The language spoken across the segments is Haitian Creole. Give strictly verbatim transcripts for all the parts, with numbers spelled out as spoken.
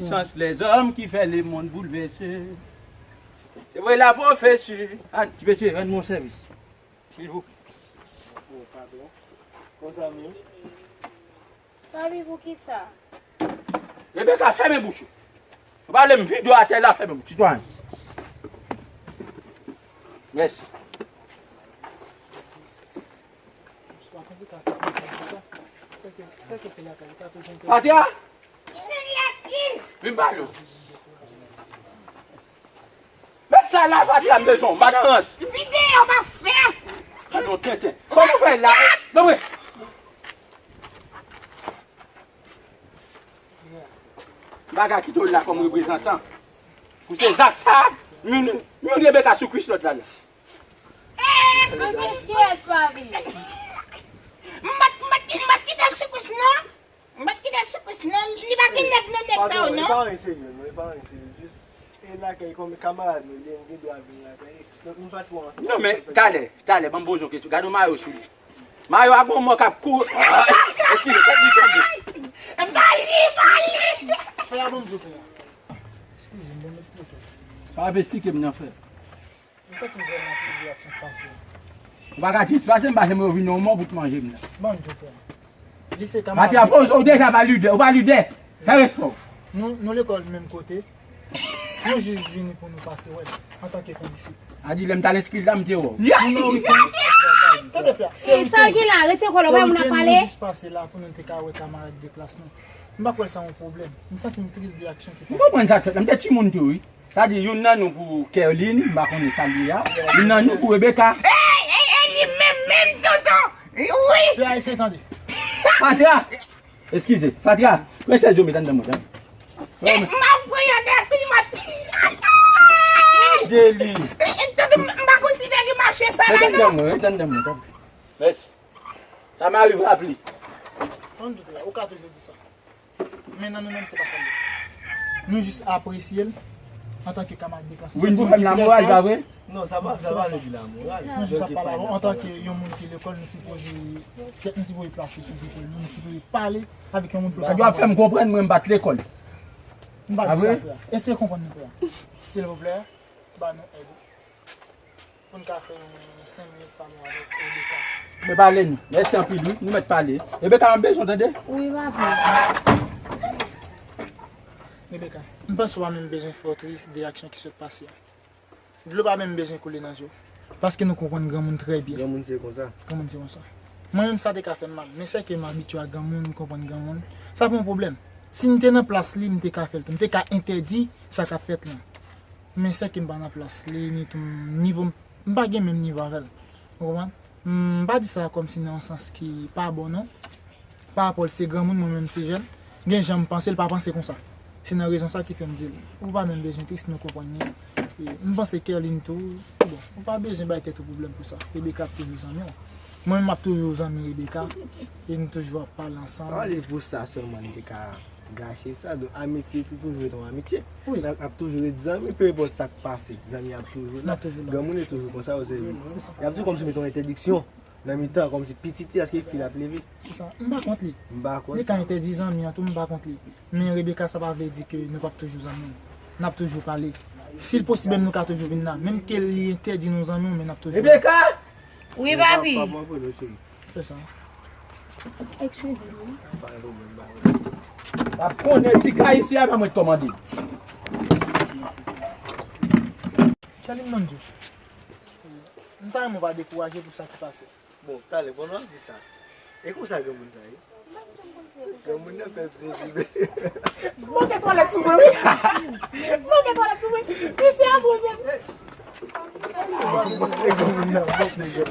Sans lèzòm ki fè lemonn boulvèse. Se vre la pwofesi. An, ti mesye, rann mwen sèvis. Silvouplè. Oh, padon. Konsa menm. Papi, poukisa? Rebecca, fèmen bouch ou. Ou pale m vide atè la, fèmen bouch ou. Sitwayen. Mèsi. Fatia! Vin pale w. Met sa la, Fatia, m bezwen w, madan rans. Vide yo, m ap fè. Madan tenten. Kòman w fè la? Non, wi. M pa ka kite w la kòm reprezantan. Pou se zak sa, m youn, m youn Rebecca sou kwis lòt la, la. Eh, sou kwis kiyès, papi? M pa t, m pa t, m pa t kite l sou kwis, non. M pa t kite l sou kwis, non. Li pa gen nèg nan nèg sa yo, non. E pa anyen serye, non, e pa anyen serye. Jis, e lakay kòm kamarad nou, li gen dwa vin lakay. Donk, m pa twò ansanm. Non, men, talè, talè, ban m poze yon kesyon. Gade yon mayo sou li. Mayo a gon mò k ap kou-, eskize, tèt li tonbe. Bali, bali. Frè a, ban m di w, frè a. Eskize m, ban m esplike w. Pa ap esplike m nan, frè. M santi m vrèman tris de aksyon k pase a. Ou pa ka tris pase m, pase m yo vin yon mò pou t manje m nan. Ban m di w, frè a. Li se kamarad. Fatia, poze w deja pa lidè, ou pa lidè. Fè respè w. Nou, nou lekòl menm kote. Nou jis vini pou nou pase wè l antanke kondisip. A di lè m t al enskri l la, m te wè w. Tande, frè a. E sa gen la, rete kòlè, wè moun ap pale. Nou jis pase la pou nou te ka wè kamarad de klas nou. M pa kwè l sa yon pwoblèm. M santi m tris de aksyon ki pase. M konprann sa k fèt la. M te timoun tou, wi. Sa di youn nan nou pou Kerline, m pa konnen sa l ye a. Youn nan nou pou Rebecca. Ey, ey, ey, li menm, menm, tonton. Wi. Pè Ayisyen, tande. Fatia! Eskize, Fatia, pran chèz yo met anndan mwen, tande. M ap pran yon defil, m ap. Deli. Tonton, m pa konn si nèg mache sa la, non. Met anndan mwen, met anndan mwen, tande. Mèsi. Sa m arive ap li. Ann di w, ou ka toujou di sa. Men nan nou menm, se pa sa l ye. Nou jis apresye l antanke kamarad de klas. Ou vin pou fè m lamoral, pa vre? Non, sa pa, sa pa vle di lamoral. Nou jis ap pale avè w antanke yon moun ki lekòl, nou sipoze, tèt nou sipoze plase sou zepòl nou, nou sipoze pale avèk yon moun pou l kapab. Ou ap fè m konprann mwen m pa t lekòl. M pa di sa, frè. Eseye konprann nou, frè. Silvouplè, ba nou èd ou. Pou n ka fè yon senk minit pale avèk Rebecca. Men pale nou. Mèsi anpil, wi. Nou mèt pale. Rebecca, m ap bezwen w, tande? Wi, papi. Rebecca, m panse w pa menm bezwen fè w tris de aksyon ki sot pase a. Dlo pa menm bezwen koule nan je w. Paske nou konprann granmoun trè byen. Granmoun se konsa. Granmoun se konsa. Mwen menm, sa te ka fè m mal. Men sèke m abitye a granmoun, m konprann granmoun. Sa pa yon pwoblèm. Si m te nan plas li, m te ka fè l tou. M te ka entèdi sa k ap fèt lan. Men sèke m pa nan plas li, ni tou nivo m, m pa gen menm nivo avè l. Ou konprann? M pa di sa kòmsi nan yon sans ki pa bon, non. Pa rapò l se granmoun, mwen menm se jèn. Gen jan m panse, l pa panse konsa. Se nan rezon sa ki fè m di l. Ou pa menm bezwen tris, nou konprann li. E m panse Kerline tou, bon, ou pa bezwen bay tèt ou pwoblèm pou sa. Rebecca ap toujou zanmi w. Mwen menm, m ap toujou zanmi Rebecca. E nou toujou ap pale ansanm. Sa vle pou sa sèlman n te ka gache sa. Donk, amitye tou toujou rete yon amitye. Wi. N ap, n ap toujou ret zanmi, pe enpòt sa k pase. Zanmi ap toujou la. N ap toujou la. Granmoun yo toujou konsa, yo se, se sa. Y ap di kòmsi mete yon entèdiksyon nan mitan, kòmsi pitit li, èske fi l ap leve? Se sa. M pa kont li. M pa kont li. Li ka entèdi zanmi an tou, m pa kont li. Men Rebecca, sa pa vle di ke nou p ap toujou zanmi. N ap toujou pale. Si l posib, menm nou ka toujou vin la. Menm ke li entèdi nou zanmi, men n ap toujou. Rebecca! Wi, papi. Fè sa. Eskize m. W ap konnen si ka isi a, pa mwen t kòmande. Kerline, ban m di w. M ta renmen w pa dekouraje pou sa ki pase. Bon, talè, pandan w ap di sa, e konsa granmoun sa ye? Granmoun nan fè m sezi, men. Manke twalèt sou mwen, wi. Manke twalèt sou mwen. Misye a bon, men.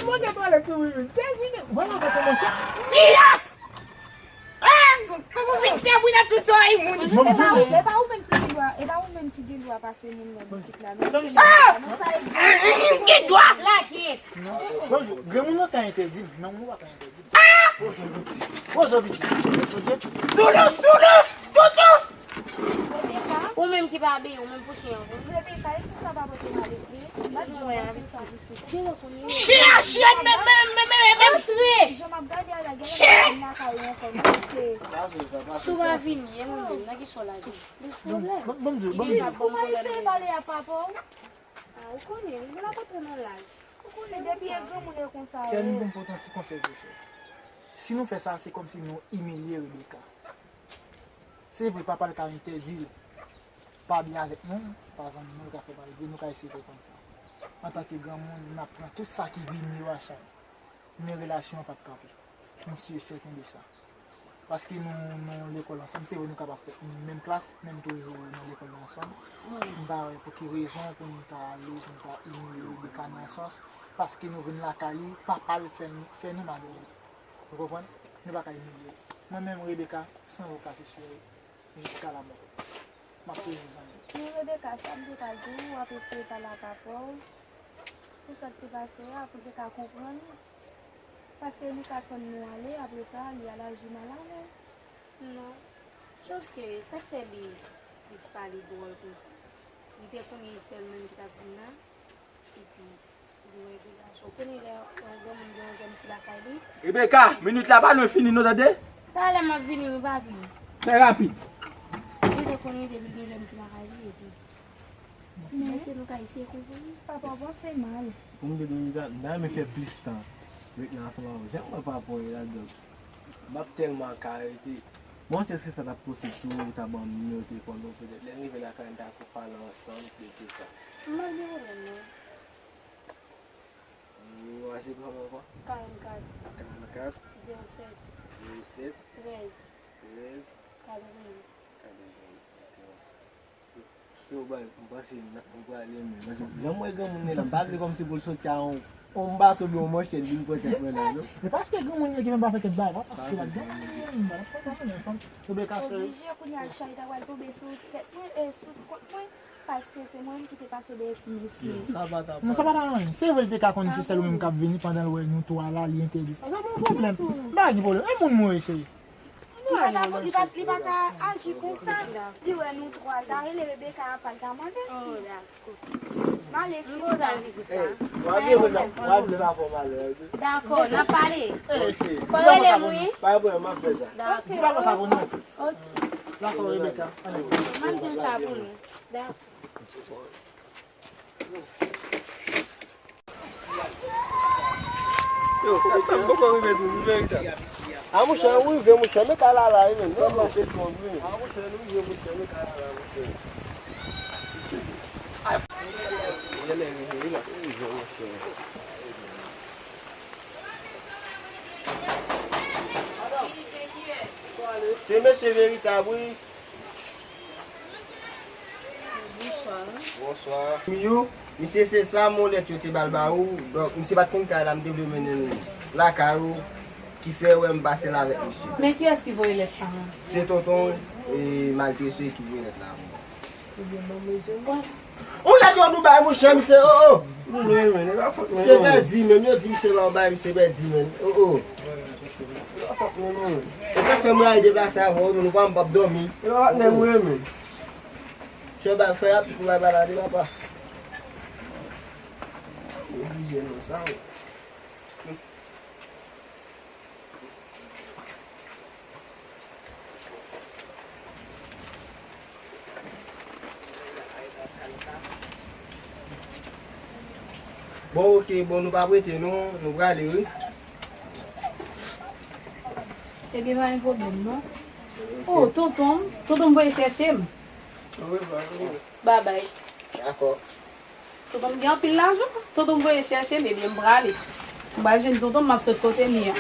Manke twalèt sou mwen, men. Sezi, men. Mwen, mwen, mwen, mwen, mwen. Silans! Ah, pou, pou vin fè bri nan tout zòrèy moun. Bonjou, e pa, e pa ou menm ki gen dwa, e pa ou menm ki gen dwa pase moun nan isit la, non. Ah! Gen dwa! Lage! Bonjou, granmoun nan ka entèdi m, men ou pa ka entèdi m. Ah! Poze w piti. Poze w piti. Oke? Soulous, soulous, toutous! Ou menm Ki pa benyen w menm pou chen an. Rebecca, e pou sa pa pote m ale vre. M pa t janm panse sa pitit. Chen an, chen, men, men, men, men, men, men. Antre! Jan m ap gade a la, gen lè m nan kay ou ankò, m panse. Si w pa vini, e mwen menm, nan ki sòl la vini? Plis pwoblèm. Bon, bon, bon, bon, bon. Li deja bon pou eseye pale a papa w. Ah, ou konnen, li la kontre nan laj. Ou konnen depi e granmoun e konsa. Kè nou bon pou yon ti konsèy pou chè. Si nou fè sa, se kòmsi nou imilye Rebecca. Se vre, papa l ka entèdi l pa byen avèk nou, pa zanmi nou, l ka fè malgre nou ka eseye konprann sa. Antanke granmoun, n ap pran tout sa ki vini yo a chay. Men relasyon an p ap kanpe. M si e sèten de sa. Paske nou nan yon lekòl ansanm, se vre nou kapab fè menm klas, men nou toujou nan lekòl la ansanm. M pa wè pou ki rezon pou nou ta ale, pou nou ta imilye Rebecca nan yon sans, paske nou vin lakay li, papa l fè nou, fè nou malere. Ou konprann? Nou pa ka imilye l. Mwen menm, Rebecca, san ou kache cheri, jiska lamò. M ap toujou zanmi w. Men Rebecca, sa m te ka di w, w ap eseye pale a papa w pou sa k te pase a, pou l te ka konprann. Paske li ka tann nou ale, apre sa, li al aji mal avè w. Non. Sòf ke sa k fè li plis pale dwòl konsa. Li te konnen e sèl mwen ki t ap vin la. Epi, li wè de gason. Konnen lè yon granmoun gen yon jèn fi lakay li. Rebecca, minit la pa lwen fini non, tande? Talè m ap vini, wi, papi. Fè rapid. Li te konnen depi l gen jèn fi lakay li, epi. Men se nou ka eseye konprann. Papa w panse mal. Pou m te di w, m ta renmen fè plis tan ret la ansanm avè w. Jan m wè papa w ye la, donk, m ap tèlman ka rete. Bon, èske sa t ap posib si w ta ban m nimewo telefòn ou, petèt lè m rive lakay, n ta ka pale ansanm de tout sa? M pa gen pwoblèm, non. Nimewo a se kòman ankò? Karannkat. Karannkat. Zewo sèt. Zewo sèt. Trèz. Trèz. Katreven. Katreven. Yo, bay, m panse n ap, m prale menm. Paske jan m wè granmoun nan, m pa vle kòmsi pou l soti a yon, yon bato oubyen yon manchèt vin pran tèt mwen la, non. E paske granmoun yo ki menm pa fè kèk bagay, w ap pase la granmoun, m pa t ap fè sa, non, fanm. Rebecca, sè. Oblije kounye a chay ta pral tonbe sou tèt mwen, e sou kont mwen, paske se mwen menm ki te pase dèyè ti mesye. Yo, sa pa ta. Non, sa pa ta anyen. Se vre, l te ka konnen se sèl ou menm k ap vini pandan l wè nou twa la, li entèdi sa. Sa pa yon pwoblèm. M pa gen pwoblèm. E moun mwen, cheri. Li pa ta, li pa, li pa ta aji konsa. Li wè nou twa, l ta rele Rebecca apa, l ta mande. Oh, dakò. M ale, sista. Ey, w ap vin konsa, w ap di pa fè w malè. Dakò, n ap pale. Oke. Fò rele m, wi. Pa gen pwoblèm, m ap fè sa. Dakò. Di pa konsa pou nou. Oke. Dakò, Rebecca. M ap di sa pou nou. Dakò. Yo, gad sa m poko rive tou, wi, veritab. A, monchè, ou rive, monchè, men kay la la, wi, men. Non, non, se twòp, wi. A, monchè, nou rive, monchè, men kay la la, monchè. Ay, genlè rive, wi, la. Ou rive, monchè. Se mesye veritab, wi. Bonswa. Bonswa. Yo, misye se sa molèt yo te ba l ba ou. Donk, misye pa t konn kay la, m te vle mennen l lakay ou. Ki fè wè m pase la avèk misye. Men kiyès ki voye lèt sa a? Se tonton, e, Maltese ki voye lèt la. Ebyen, ban m rezevwa. Ou lèt yo Dubai, monchè, misye, o, o. Non, men, e pa fòt mwen, non. Se pèdi, menm yo di misye pa bay, misye pèdi, men. O, o. E pa fòt mwen, non. Ou ka fè m rayi deplase avè w, non, ou pa m p ap dòmi. E pa fòt mwen, non, men. Chè bay fè a, pou bay balade, papa. Neglije non, sa, wi. Bon, oke, bon, nou p ap rete non, nou prale, wi. Ebyen, pa gen pwoblèm, non. O, tonton m, tonton m voye chèche m. Babay. Dakò. Tonton m gen anpil lajan. Tonton m voye chèche m, ebyen, m prale. M pral jwenn tonton m, m ap sot kote m ye a.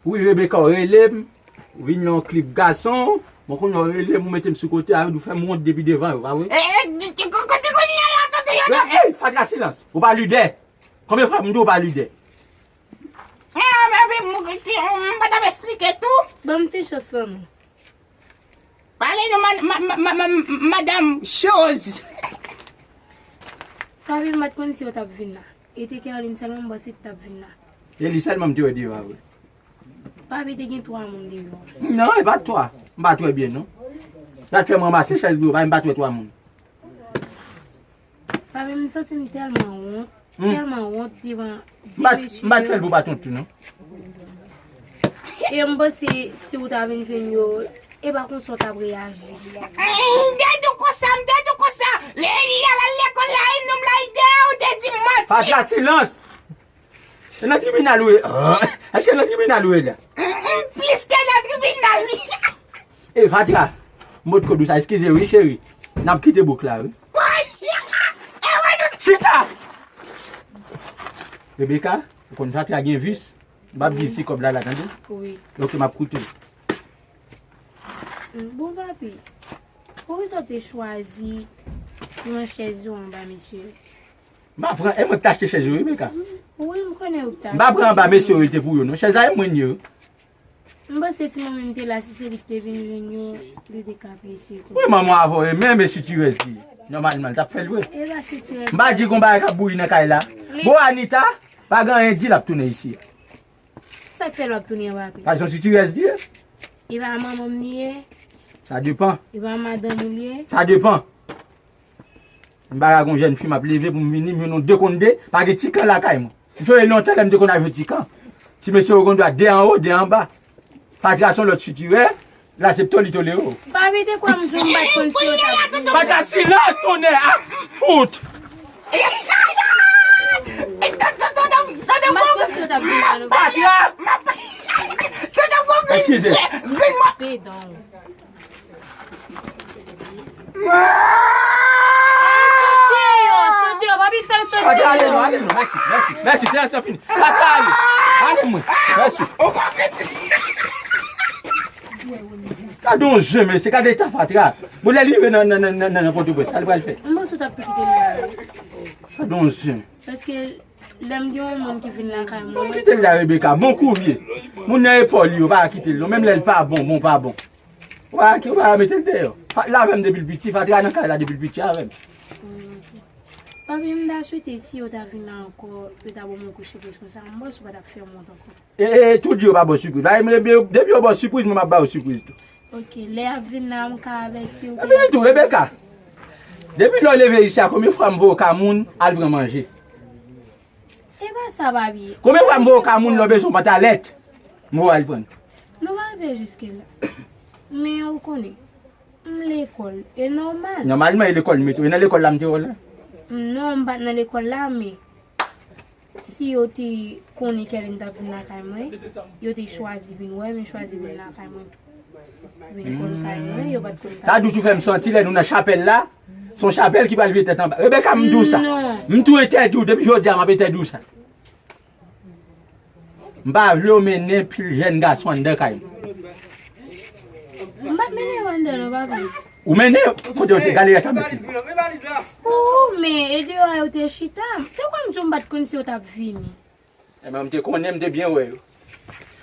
Wi, Rebecca, w rele m, w vin nan yon klib gason, bon, kounye a w rele m, ou mete m sou kote, a, ou fè m wont depi devan yo, pa vre? E, e, kote kounye a la, tonton yo? E, e, fatra, silans! Ou pa lidè! Konbyen fwa m di w ou pa lidè? E, epi, m, m pa t ap esplike tou? Ban m ti chans lan non. Pale non, ma, ma, ma, ma, ma, madanm Choz. Papi, m pa t konn si yo t ap vin la. E te Kerline sèlman m panse ki t ap vin la. E li sèlman m te wè deyò a vre. Papi, te gen twa moun deyò a. Non, e pa t twa. M pa t wè byen, non. Sa t fè m ranmase chèz biro, pa m pa t wè twa moun. Papi, m santi m tèlman wont, hmm, tèlman wont devan de mesye yo. M pa t fè l pou pa t wont tou, non. E m panse si w ta vin jwenn yo, e pa konsa w t ap reyaji. M te di w konsa, m te di w konsa. Lè y al lekòl la, e nonm la, y dèyè w te di manti. Fatra, silans! Se nan tribinal ou ye? Èske nan tribinal ou ye la? M, m plis ke nan tribinal, wi. E Fatra, m potko di w sa, eskize wi, cheri. N ap kite bouk la, wi. Chita! Rebecca, ou konn Fatra gen vis. M p ap di si kòb la la, tande? Wi. Ok, m ap koute w. Bon, papi, poukisa w te chwazi pran chèz yo anba mesye yo? M pa pran, e mwen ki t achte chèz yo, Rebecca. Wi, m konnen ou ki t achte yo. M pa pran anba mesye yo, te pou yo, non. Chèz la, e mwen yo. M panse si manmi m te la, si se li ki te vin jwenn yo, li te ka peye se kou. Wi, manman avè w, e menm e sitirèz li ye. Nòmalman, li t ap fè l vre. E pa sitirèz. M pa di gon bagay k ap bouyi nan kay la. Bon, Anita, pa gen anyen di l ap tounen isi a. Sa k fè l ap tounen an, papi? Paske se yon sitirèz li ye. E pa manman m li ye? Sa depan. E pa madanm ou li ye? Sa depan. M pa ka gon jèn fi m ap leve pou m vini, m jwenn yon de kont de, pa gen tikan lakay mwen. M sonje lontan lè m te konn al jwe tikan. Ti mesye yo gon dwa de anwo, de anba. Fatra se yon lòt sitirè, l asepte w, li tolere w. Pa mete kwè m di w m pa t konn si yo t ap vini. Fatra, silans, tonnè a fout! M pa t konn si yo t ap vini, non. Fatra! Eskize. Pardon. Sot deyò, sot deyò, papi, fè l sot deyò. Ok, ale non, ale non, mèsi, mèsi, mèsi, seyans lan fini. Fatra, ale, ale mwen, mèsi. Gade yon zen, mesye, gade eta Fatra. Bon, lè li rive nan, nan, nan, nan, nan Pòtoprens, sa l pral fè? M panse w t ap tou kite l la. Gade yon zen. Paske lè m gen yon moun ki vin lakay mwen. Bon, kite l la, Rebecca, bon kouvye. Moun nan epòl li, yo pa kite l non, menm lè l pa bon, bon pa bon. Ou pa, ou pa mete l deyò. Fatra avè m depi l piti, Fatra nan kay la depi l piti avè m. Papi, m ta swete si yo ta vin la ankò, yo ta ban m yon kou sipriz konsa, m panse w pa t ap fè m wont ankò. E, e, e, tou di yo pa ba w sipriz. Paske mwen, depi, depi yo ba w sipriz, mwen m ap ba w sipriz tou. Ok, lè y ap vin la, m ka avèti w. Epi tou, Rebecca, depi lè w leve isi a, konbyen fwa m voye w ka moun al pran manje? E pa sa, papi. Konbyen fwa m voye w ka moun lè w bezwen yon pantalèt? M voye w al pran. Nou pa rive jiske la. Men ou konnen, m lekòl. E nòmal. Nòmalman, e lekòl m mete w. E nan lekòl la m te wè w la? Non, m pa t nan lekòl la, men si yo te konnen Kevin t ap vin lakay mwen, yo te chwazi vin wè m, yo chwazi vin lakay mwen tou. Vin konn kay mwen, yo pa t konn kay mwen. Sa dout ou fè m santi lè nou nan chapèl la, se yon chapèl ki pral vire tèt anba. Rebecca, m di w sa. Non. M tou entèdi w, depi jodi a, m ap entèdi w sa. M pa vle w mennen pil jèn gason anndan kay mwen. M pa t mennen yo anndan non, papi. Ou mennen yo? Kote yo te? Gade sa m mete. Ou, men, e deyò a yo te chita. Te kwè m di w m pa t konn si yo t ap vini. Ebyen, m te konnen, m te byen wè yo.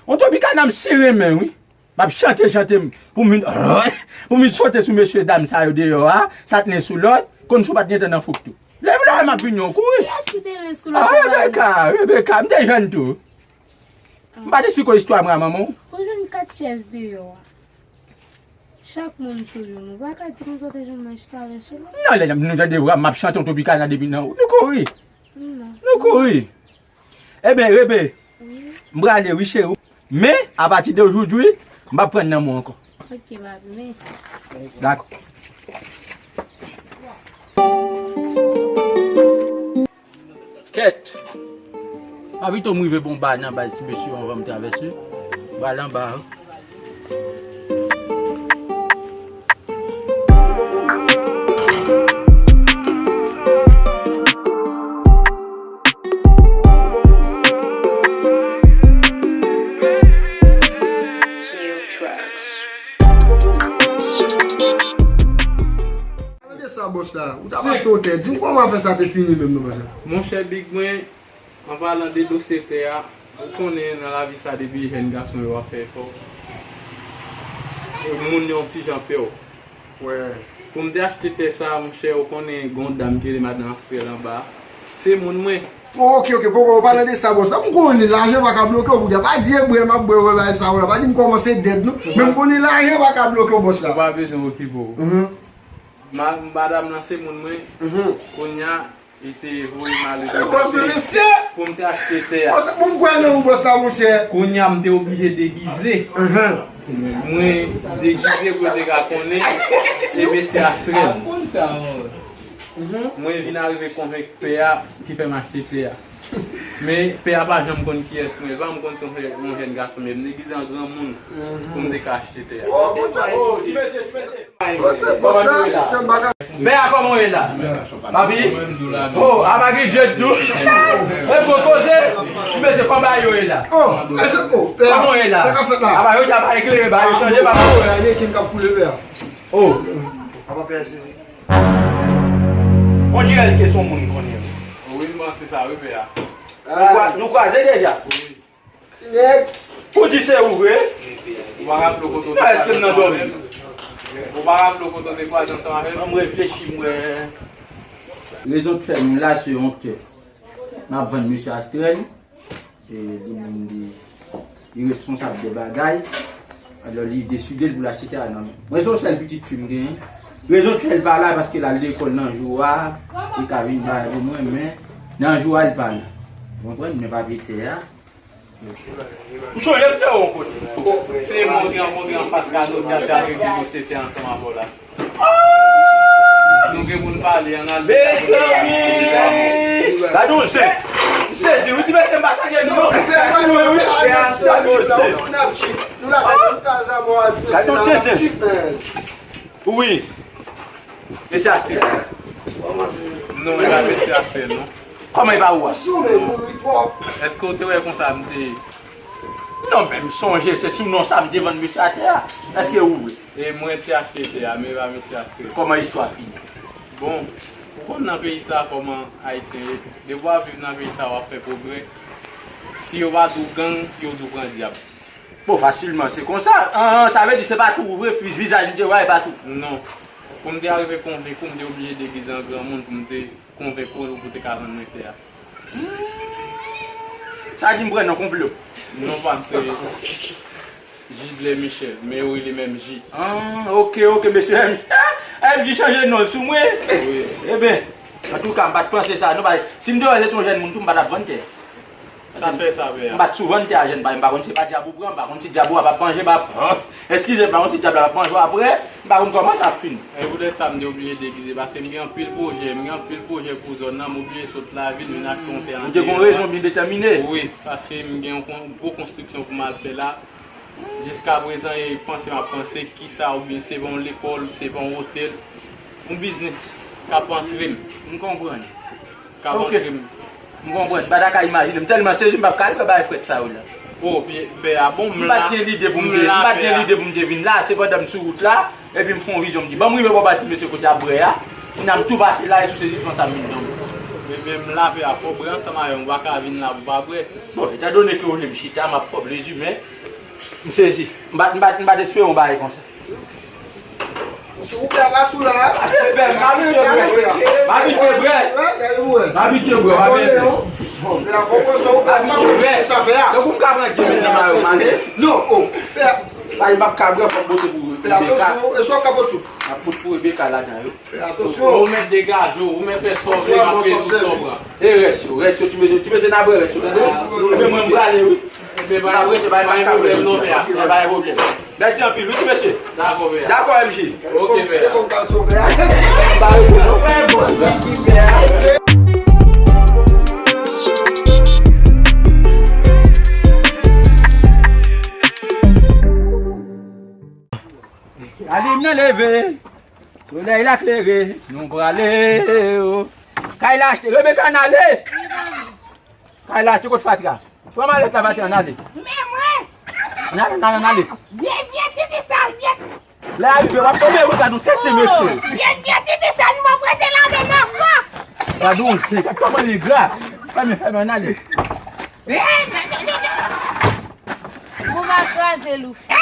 On Tropicana m si renmen, wi. M ap chante, chante m, pou m vin, pou m vin sote sou mesye dam sa yo deyò a, sa t nen sou lòt, konn si w pa t gentan nan fouk tou. Lè, lè m ap vini, w kouri. Kiyès ki te nen sou lòt? Ah, Rebecca, Rebecca, m te jèn tou. M pa t esplike w istwa mwen a manman w? Ou jwenn kat chèz deyò a. Chak moun sou youn. Ou pa ka di konsa w te jwenn mwen chita avè sou lòt. Non, lè nou tande vwa m ap chante yon Tropicana depi nan ou. Nou kouri. Non. Nou kouri. Ebyen, Rebe, wi, m prale wi, cheri. Men, apati de jodi, m p ap pran nan mwen ankò. Ok, papi, mèsi. Dakò. Kèt! Pa pito m rive bon ba nan baz ti mesye yo anvan m travèse. Ba l anba. Pale de sa, bòs la. Ou t ap achte yon tè. Di m kòman afè sa te fini menm non, bòs la. Monchè Big mwen, an palan de dosye tè a, ou konnen nan lavi sa depi jèn gason yo ap fè efò, moun yo yon ti jan pè w. Wè. Pou m te achte tè sa, monchè, ou konnen gen yon dam ki rele madan Astrèl anba. Se moun mwen. Oh, ok, ok, poko, ou pa nan de sa, bòs la. M konnen lajan pa ka bloke w, bouda. Pa di e brè m ap bwè, wè, bay sa, w la. Pa di m kòmanse dèd, non. Men m konnen lajan pa ka bloke w, bòs la. Ou pa bezwen okipe w. Mhm. Ma-, madanm nan se moun mwen. Mhm. Kounye a, li te voye m ale Bòs la, mesye! Pou m te achte tè a. Bòs la, pou m kwè nan ou, bòs la, monchè. Kounye a, m te oblije degize. Mhm. Mwen degize pou yo te ka konnen. E mesye Astrèl. Mhm. Mwen vin arive konvenk pè a ki fè m achte tè a. Men pè a pa janm konn kiyès mwen. Li pa janm konn se yon jèn, yon jèn gason, men m degize an granmoun pou m te ka achte tè a. Oh, oh, ti mesye, ti mesye. Bòs la, bòs la, se bagay. Pè a, kòman w ye la? Papi? Oh, a pa gen djèt tou. E bon koze, ti mesye, kòman bagay yo ye la? Oh, e se, oh, pè a, kòman w ye la? Sa k ap fèt la? A pa yo di a pa eklere, ba yo chanje, ba. Oh, e anyen ki m k ap koule, pè a. Oh. A pa pè a, se On dirè ke se yon moun konnen. Wi, m panse sa, wi, pè a. Nou kwa-, nou kwaze deja? Wi. Ou di se ou vre? Ou pa raple w kote w te kwaze ansanm avè m? Ou pa raple w kote w te kwaze ansanm avè m? Ann m reflechi, m wè. Rezon k fè nou la, se yon tè. N ap vann mesye Astrèl. E li menm li, li responsab de bagay. Alò li deside l pou l achte tè a nan men. Mwen se yon sèl pitit fi m genyen. Rezon k fè l pa la, paske l al lekòl nan jou a, li ka vin bay pou mwen, men nan jou a li pa la. Ou konprann? Men papye tè a. M sonje m te wè yon kote. Se mwen te rankontre anfas Kado, te al renegosyete ansanm avè w la. Nou gen pou n pale, ann al. Mezanmi! Gade yon zen. M sezi, wi, ti mesye, m pa salye nou, non. Gade yon zen. Gade yon zen. Wi. Mesye Astrèl. Non, e pa mesye Astrèl, non. Kòman e pa ou a? Èske w te wè konsa m te Non, men m sonje se sou non sa m te vann mesye a tè a. Èske ou vre? E mwen te achte tè a, men e pa mesye Astrèl. Kòman istwa fini? Bon, ou konn nan peyi sa kòman Ayisyen ye. Depi w ap viv nan peyi sa, w ap fè pwogrè. Si yo pa di w gang, yo di w pran dyab. Bon, fasilman, se konsa. An, an, sa vle di se pa tou ou vre, fi-, vizaj m te wè, e pa tou. Non. Pou m te arive konvenk ou, m te oblije degize an granmoun pou m te konvenk ou pou te ka vann mwen tè a. Hmm, sa di m pran nan konplo. Non pa m se Gidley Michel, men yo rele M J. Ah, ok, ok, mesye M J. M J chanje non sou mwen. Wi. Eben, antouka, m pa t panse sa. Non, pa, si m te wè se t yon jèn moun tou, m pa t ap vann tè. Sa fè sa, pè a. M pa t sou vann tè a jèn, pa, m pa konn si se pa dyab ou pran, m pa konn si dyab ou ap ap manje, m ap, eskize, m pa konn si dyab la ap manje w apre, m pa konn kòman sa ap fini. E poutèt sa, m te oblije degize, paske m gen anpil pwojè, m gen anpil pwojè pou zòn nan, m oblije sot lavil, vin achte yon tè an deyò a. Ou te gen yon rezon byen detèmine. Wi, paske m gen yon kon-, gwo konstriksyon pou m al fè la. Jiskaprezan, e panse m ap panse kisa, oubyen se pa yon lekòl, se pa yon otèl, yon biznis k ap antre m. M konprann. K ap antre m. M konprann. M pa ta ka imajine. M tèlman sezi, m p ap ka rive bay frèt sa yo la. O, pye, pè a, bon, m la. M pa t gen lide pou m te, m pa t gen lide pou m te vin la, se pandan m sou wout la, epi m fè yon vizyon, m di, ban m rive bò pati mesye kote ap bwè a, kounye a m tou pase la, e sou sezisman sa m vin tonbe. Ebyen, m la, pè a, fò w bwè ansanm avè m, ou pa ka vin la pou w pa bwè. Bon, etandone ke w vle m chita, m ap fè w plezi, men m sezi. M pa, m pa, m pa t espere yon bagay konsa. Sou ou pè a pa sou la. Pè, m abitye bwè. M abitye bwè. M abitye bwè, w ap ede. M abitye bwè. Tankou m ka pran de minit nan mayo m ale. Non, o, pè a. Pa, m ap ka bwè, fò m pote pou Rebeka. Pè, atansyon, e sa w ka pote tou. M ap pote pou Rebeka ladan yo. Pè, atansyon. Ou mèt degaje w, ou mèt fè sa w vle, m ap peye pou sa w pran. E rès yo, rès yo, ti mesye, ti mesye n a bwè rès yo, tande? Ebyen mwen m prale wi. N a rete bay pa ka bwè. Ebyen pa gen pwoblèm. Mèsi anpil wi ti mesye. Dakò, pè a. Dakò M J. Ok, pè a. Pa rete non. Lalim nan leve. Solèy la klere, nou prale o. Kay la achte, Rebeka n ale. Kay la achte kot fatra. Pran malèt la fatra, n ale. Men mwen. N ale, n ale, n ale. Vye, vye, tete sal, vye. Lè a rive, w ap tonbe wi, gad yon tete mesye. Vye, vye, tete sal, nou p ap rete ladan ankò. Gad yon zen, gad kòman li gra. Fèmen, fèmen, n ale. Ou va kraze l ou fini.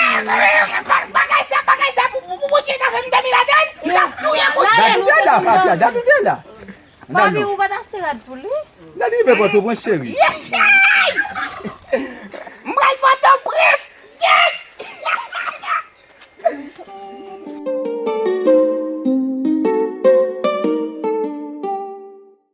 Bagay sa, bagay sa, pou, pou, pou Bondye ta fè m dòmi ladan, m t ap touye Bondye. Dat ou te la, Fatia, dat ou te la. Papi, ou pa t achte rad pou li? N a rive Pòtoprens, cheri.